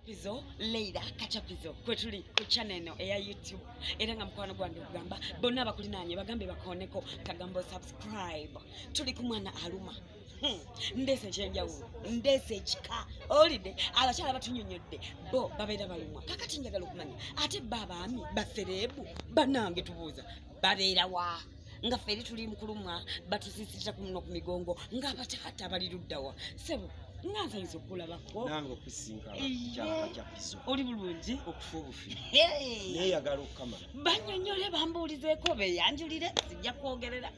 Pizo Leila Kachapizo kwetuli ku channel eno eya YouTube era nga mukwano gwange kugamba bonna abakulinaanye bagambe bakoneko kagambo subscribe. Tuli ku mwana aluma. Ndese ekyenjawulo, ndese ekika olidde abakyala batunyonyodde bo babeera balumwa. Kakati njagala okumanya ate ba abaami basereebu bannange tubuuza babeera wa? Nga ffe eri tuli mu kulumwa batusisitira ku muno ku migongo ng'abataata bali luddawa. Ssebo nga nsanyusa okulabako. Nange okusinkana kyaka kya Pizo. Oli bulungi? Okufa obufi. Neeyagala okukamala. Bannyonnyole bambuulizeeko beeyanjulire sijja kwogerera.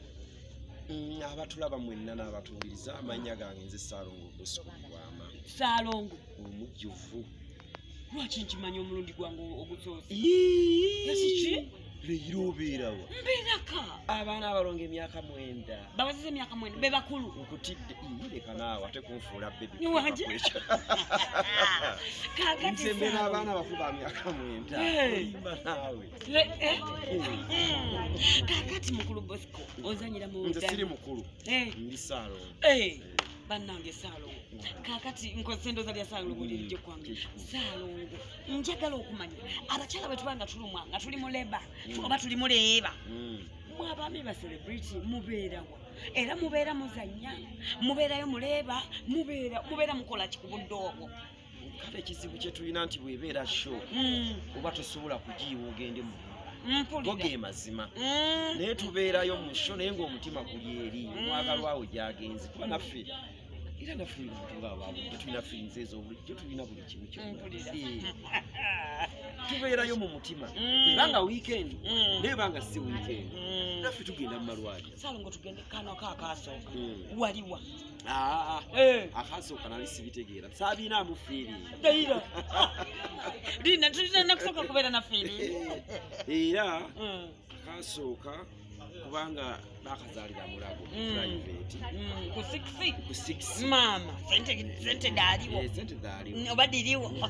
Abatulaba mwenna n'abatuwuliriza amannya gange nze Ssaalongo Bosco Lubwama. Ssaalongo omujjuvu. Lwaki nkimanya omulundi gwange ogusoose? Kiki? Leero obeerawa? Mbeeraka. Abaana abalongo emyaka 9. Babazize emyaka 9 be bakulu. Nkutidde leka naawe ate kunfuula bebi. Wanje. Kaakati nze mbeera abaana bakulu ba myaka 9. Olimba naawe. Kaakati mukulu Bosco ozanyira mu nze siri mukulu. Ndi Ssaalongo. Bannange Ssaalongo. Kaakati nkozesa endowooza lya Ssaalongo lirijje kwange. Ssaalongo njagala okumanya abakyala bwe tuba nga tulumwa nga tuli mu leba oba tuli mu leeba mwe abaami ba celebrity mubeerawa? Era mubeera muzannya, mubeerayo muleeba, mubeera mukola ki ku budde obwo? Kale ekizibu kye tulina nti bw'ebeera show oba tosobola kugiyiwa ogende mu mpulira. Go ge mazima. Naye tubeerayo mu show naye ng'omutima guli eri omwagalwawo gy'agenze kuba naffe era naffe bantu nga ababulijjo tulina feelings ez'obulijjo tulina buli kimu kyonna. Tubeerayo mu mutima era nga weekend naye banga si weekend naffe tugenda mu malwaliro. Ssaalongo tugende kano akaasooka waliwa? Akaasooka nali sibitegeera saabinaamu feeling. Leila lina tulina nakusooka kubeera na feeling. Era akaasooka kubanga bakazaalira Mulago private ku 6 ku 6 maama sente daaliwo. Sente daaliwo oba diriwo.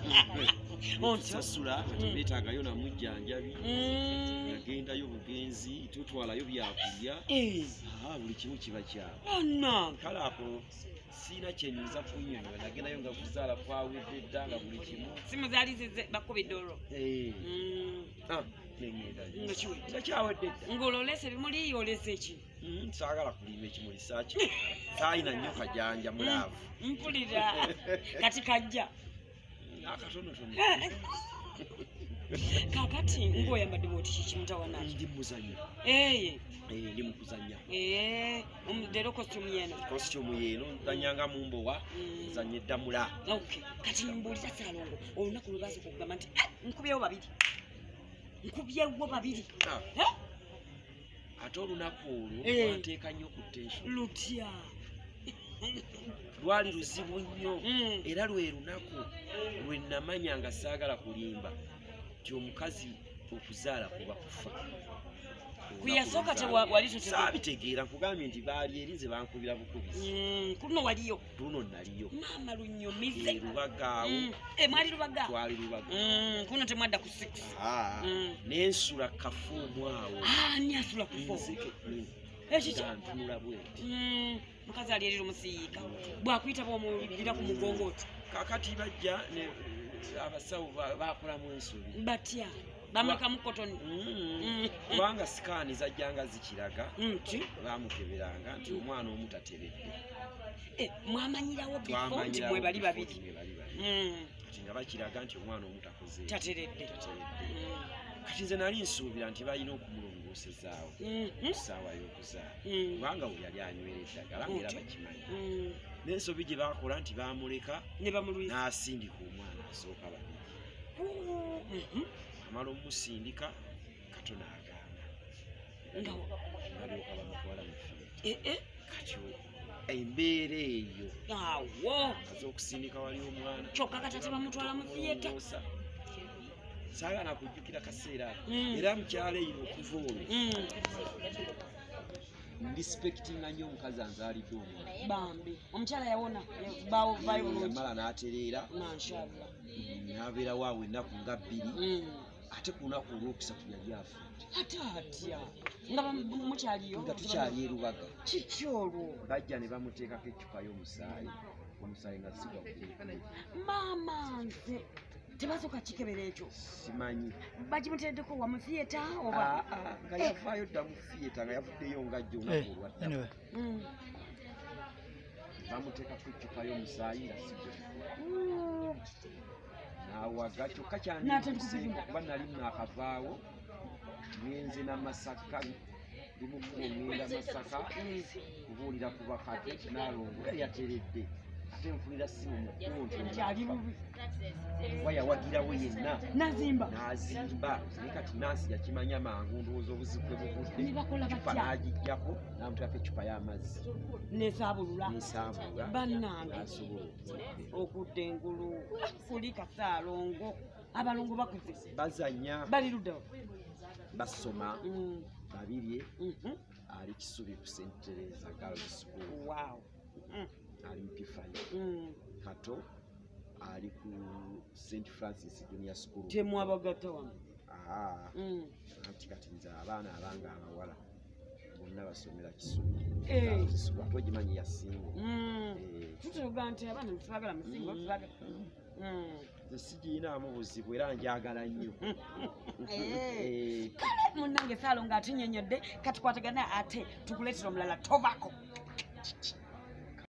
Sasula kati beetaagayo namujjanjabi nagendayo bugenzi tutwalayo byakulya buli kimu kiba kyabwe. Kale ako siina kyenyinza kunnyonnyola nagendayo nga kuzaala kwawedde dda nga buli kimu. Simu zaali zize bakubidde olwo. Nengendayo nga kyawedde dda. Ng'ololese ebimuli olese ki? Saagala kulima ekimuli saaki saayina nnyo kajanja mulaavu. Mpulira kati kajja akatonotono. Kaakati ng'oyambadde bw'oti kiki mutawana? Ndi muzanyo. Ndi mu kuzannya. Leero costume yeeno. Costume yeeno nzannyanga mu mbowa nzannya eddamula. Okay. Kati mbuulira Ssaalongo olunaku lwe baasooka okugamba nti nkubyewo babiri. Nkubyewo babiri. Ate olunaku olwo lwanteeka nnyo ku tension. Lutya? Lwali luzibu nnyo era lwe lunaku lwe namanya nga saagala kulimba nti omukazi okuzaala kuba kufa. Kuyasooka wali saabitegeera nkugambye nti baali eri nze bankubira bukubizi. Kuno waliyo? Kuno naliyo. Maama lunnyumize. Lubaga awo. Mwali Lubaga? Twali Lubaga. Kuno temwadda ku 6. Nensula kafuumu awo. Ani asula ku 4? Ekiki? Ntunula bweti. Mukazi ali eri lumusiyiika bw'akuyita bw'omugira ku mugongo oti. Kaakati bajja abasawo baakolamu ensobi. Batya? Bamulekamu kotoni. Kubanga sikaani zajjanga zikiraga baamukeberanga nti omwana omu tateredde. Mwamanyirawo bifo nti mwe bali babiri. Kati nga bakiraga nti omwana omu takoze tateredde. Kati nze nali nsuubira nti balina okumulongoosezaawo ku ssaawa y'okuzaala kubanga we yali anywera eddagala ng'era bakimanyi. N'ensobi gye baakola nti baamuleka n'asindika omwana asooka babiri. Amala omusindika katono agaana balyoka bamutwala mu fiiti. Kati embeera eyo awo aze okusindika wali omwana kyokka kati ate bamutwala mu theatre. Saagala kujjukira kaseera ako era mukyalo eyo okuva olwo ndisipectinga nnyo omukazi anzaalidde omwana. Bambi omukyala yawona bawo bulungi. Yamala n'atereera mashallah n'abeerawo awo ennaku nga 2 ate ku lunaku olwokusatu yali afudde. Ate atya? Nga mukyaliyo? Nga tukyali e Lubaga. Kiki olwo? Bajja ne bamuteekako eccupa y'omusaayi omusaayi nga sigwa. Maama nze Tebasooka kikebera ekyo. Simanyi. Bagimuteereddeko wa mu theatre oba? Nga yavaayo dda mu theatre, nga yavuddeyo nga jjo olunaku olwadda. Bamuteekako eccupa y'omusaayi nga si gwe. N'awaga kyokka kyandiikusenga kuba nali naakavaawo ngenze na Masaka, ndi mu kkubo ŋŋenda Masaka kubuulira ku bakadde Naalongo yali yateredde ate nfunira ssimu mu kkubo nti ali bubi kuba yawagirawo yenna n'azimba naye kati nansi yakimanya mangu ndowooza obuzibu bwe buvudde eccupa n'agiggyako n'amuteekako eccupa y'amazzi nesaabulula bannange n'asobola okudda engulu kuli Kasaalongo. Abalongo bakuze bazannya bali luddawa basoma Babirye ali Kisubi ku St. Teresa Girls School. Wow. Ali mu P5. Kato ali ku St. Francis Junior School. Temwabagatta wano? Anti kati nze abaana abange abawala bonna basomera Kisubi. Kisubi ate ogimanyi yasingo. Tutuga nti abaana nsibagala musingo nsibagala. Nze sigirinaamu buzibu era njagala nnyo. Kale munnange Ssaalongo atunnyonnyodde, katukwatagane ate tukuleetera omulala tovako.